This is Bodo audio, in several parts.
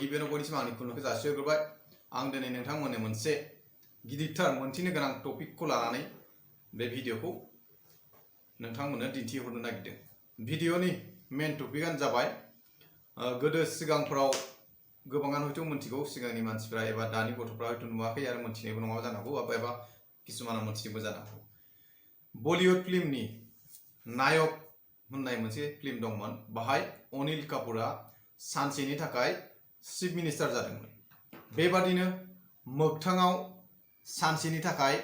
गिबियावनो बयनिसिम आंनि खुलुमनायखौ जासिहरग्रोबाय। आं दिनै नोंथांमोननो मोनसे गिदिरथार मोनथिनो गोनां टपिकखौ लानानै बे भिडिअखौ नोंथांमोननो दिन्थिहरनो नागिरदों। भिडिअनि मेन टपिकआनो जाबाय गोदो सिगांफोराव गोबाङानो हयथ' मोनथिगौ, सिगांनि मानसिफ्रा एबा दानि गथ'फ्रा हयथ' नुवाखै आरो मोनथिनायबो नङाबो जानो हागौ, एबा किसुमाना मोनथिनोबो जानो हागौ। बलिउड फिल्मनि नायक होननाय मोनसे फिल्म दंमोन, बाहाय अनिल कापुरा सानसेनि थाखाय चिफ मिनिस्टार जादोंमोन। बेबादिनो मोगथाङाव सानसेनि थाखाय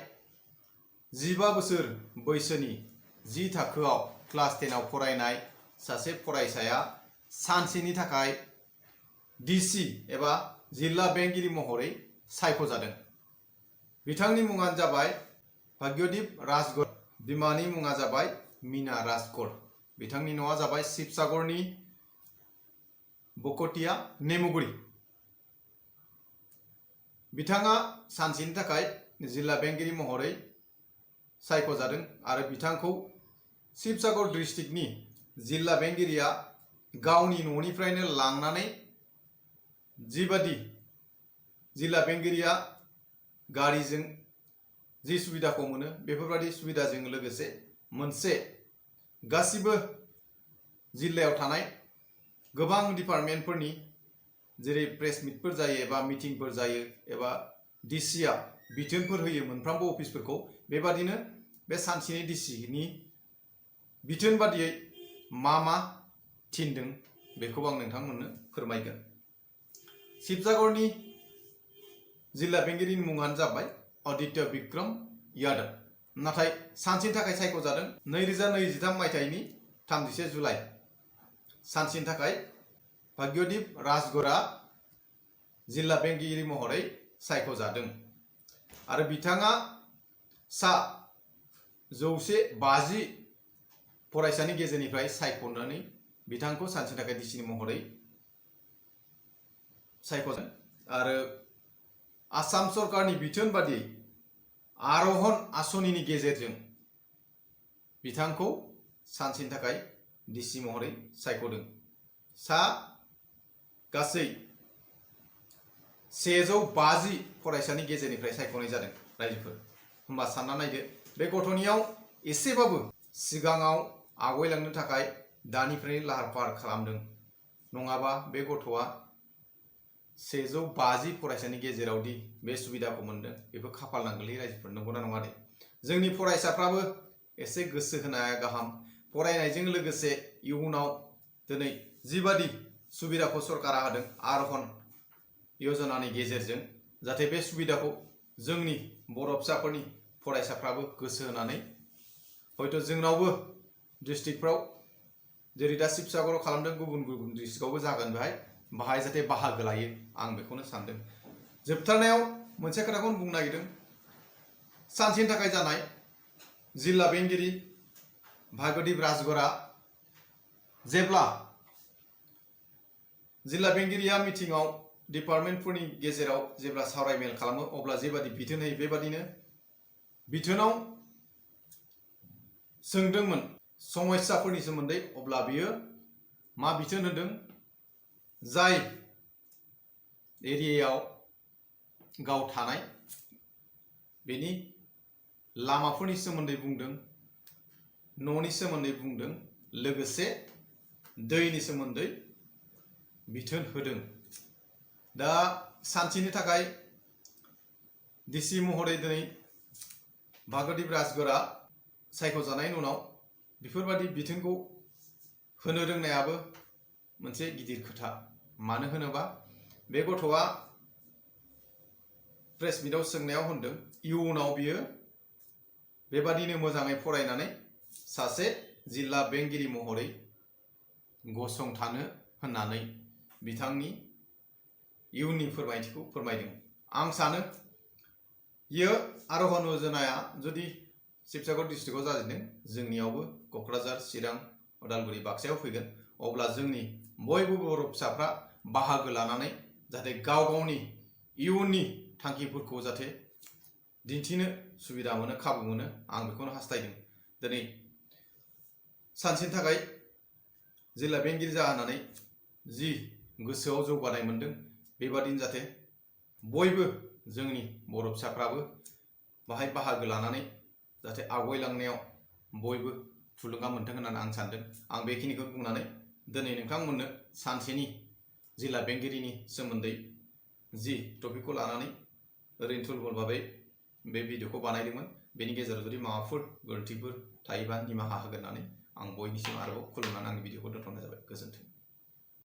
15 बोसोर बैसोनि 10 थाखोआव क्लास 10आव फरायनाय सासे फरायसाया सानसेनि थाखाय डिसि एबा जिल्ला बेंगिरि महरै सायख'जादों। बिथांनि मुङानो जाबाय भाग्यदीप राजगर, बिमानि मुङा जाबाय मीना राजगर। बिथांनि न'आ जाबाय शिबसागरनि बकटिया नेमुगुरी। बिथाङा सानसेनि थाखाय जिल्ला बेंगिरि महरै सायख'जादों आरो बिथांखौ शिबसागर डिस्ट्रिक्टनि जिल्ला बेंगिरिया गावनि न'निफ्रायनो लांनानै जिबादि जिल्ला बेंगिरिया गारिजों जि सुबिदाखौ मोनो बेफोरबादि सुबिदाजों लोगोसे मोनसे गासिबो जिल्लायाव थानाय गोबां डिपार्टमेन्टफोरनि जेरै प्रेस मिटफोर जायो एबा मिटिंफोर जायो एबा डिसिआ बिथोनफोर होयो मोनफ्रोमबो अफिसफोरखौ, बेबादिनो बे सानसेनि डिसिनि बिथोन बादियै मा थिनदों बेखौ आं नोंथांमोननो फोरमायगोन। शिबसागरनि जिल्ला बेंगिरिनि मुङानो जाबाय आदित्य बिक्रम यादव, नाथाय सानसेनि थाखाय सायख'जादों 2023 मायथाइनि 31 जुलाइ। सानसेनि थाखाय भाग्यदीप राजगरआ जिल्ला बेंगिरि महरै सायख'जादों आरो बिथाङा सा 150 फरायसानि गेजेरनिफ्राय सायख'नानै बिथांखौ सानसेनि थाखाय डिसि महरै सायख'जादों आरो आसाम सरकारनि बिथोन बादियै आर'हन आसनिनि गेजेरजों बिथांखौ सानसेनि थाखाय डिसि महरै सायख'दों। गासै 150 फरायसानि गेजेरनिफ्राय सायख'नाय जादों रायजोफोर। होमबा सानना नायदो, बे गथ'नियाव एसेबाबो सिगाङाव आवगायलांनो थाखाय दानिफ्रायनो लाहार फाहार खालामदों, नङाबा बे गथ'आ 150 फरायसानि गेजेराव दि बे सुबिदाखौ मोनदों बेबो खाफाल नांगोनलै रायजोफोर, नंगौना नङा दे? जोंनि फरायसाफ्राबो एसे गोसो होनाया गाहाम। फरायनायजों लोगोसे इयुनाव दिनै जिबादि सुबिदाखौ सरकारा होदों आर'हन यजनानि गेजेरजों, जाहाथे बे सुबिदाखौ जोंनि बर' फिसाफोरनि फरायसाफ्राबो गोसो होनानै हयथ' जोंनावबो डिस्ट्रिक्टफ्राव जेरै दा शिबसागराव खालामदों गुबुन गुबुन डिस्ट्रिक्टआवबो जागोन, बाहाय जाहाथे बाहागो लायो, आं बेखौनो सानदों। जोबथारनायाव मोनसे खोथाखौनो बुंनो नागिरदों, सानसेनि थाखाय जानाय जिल्ला बेंगिरि भाग्यदीप राजगरआ जेब्ला जिल्ला बेंगिरिया मिटिंआव डिपार्टमेन्टफोरनि गेजेराव जेब्ला सावरायमेल खालामो अब्ला जेबादि बिथोन होयो बेबादिनो बिथोनाव सोंदोंमोन समस्याफोरनि सोमोन्दै, अब्ला बियो मा बिथोन होदों, जाय एरियायाव गाव थानाय बेनि लामाफोरनि सोमोन्दै बुंदों, न'नि सोमोन्दै बुंदों, लोगोसे दैनि सोमोन्दै बिथोन होदों। दा सानसेनि थाखाय डिसि महरै दिनै भाग्यदीप राजगरआ सायख'जानायनि उनाव बेफोरबादि बिथोनखौ होनो रोंनायाबो मोनसे गिदिर खोथा। मानो होनोबा बे गथ'आ प्रेस मिटआव सोंनायाव होनदों इयुनाव बियो बेबादिनो मोजाङै फरायनानै सासे जिल्ला बेंगिरि महरै गसंथानो होननानै बिथांनि इयुननि फोरमायथिखौ फोरमायदों। आं सानो इयो आर'हन यजनाया जुदि शिबसागर डिस्ट्रिक्टआव जाजेनदों, जोंनियावबो क'क्राझार, चिरां, उदालगुरि, बाक्सायाव फैगोन, अब्ला जोंनि बयबो बर' फिसाफ्रा बाहागो लानानै जाहाथे गाव गावनि इयुननि थांखिफोरखौ जाहाथे दिन्थिनो सुबिदा मोनो, खाबु मोनो, आं बेखौनो हास्थायदों। दिनै सानसेनि थाखाय जिल्ला बेंगिरि जानानै जि गोसोआव जौगानाय मोनदों बेबादिनो जाहाथे बयबो जोंनि बर' फिसाफ्राबो बाहाय बाहागो लानानै जाहाथे आवगायलांनायाव बयबो थुलुंगा मोनथों होननानै आं सानदों। आं बेखिनिखौ बुंनानै दिनै नोंथांमोननो सानसेनि जिल्ला बेंगिरिनि सोमोन्दै जि टपिकखौ लानानै ओरैनो थुलमुल भाबै बे भिडिअखौ बानायदोंमोन। बेनि गेजेराव जुदि माबाफोर गोरोन्थिफोर थायोबा निमाहा होगोन होननानै आं बयनिसिम आरोबाव खुलुमनानै आंनि भिडिअखौ दोनथ'नाय जाबाय। गोजोन्थों।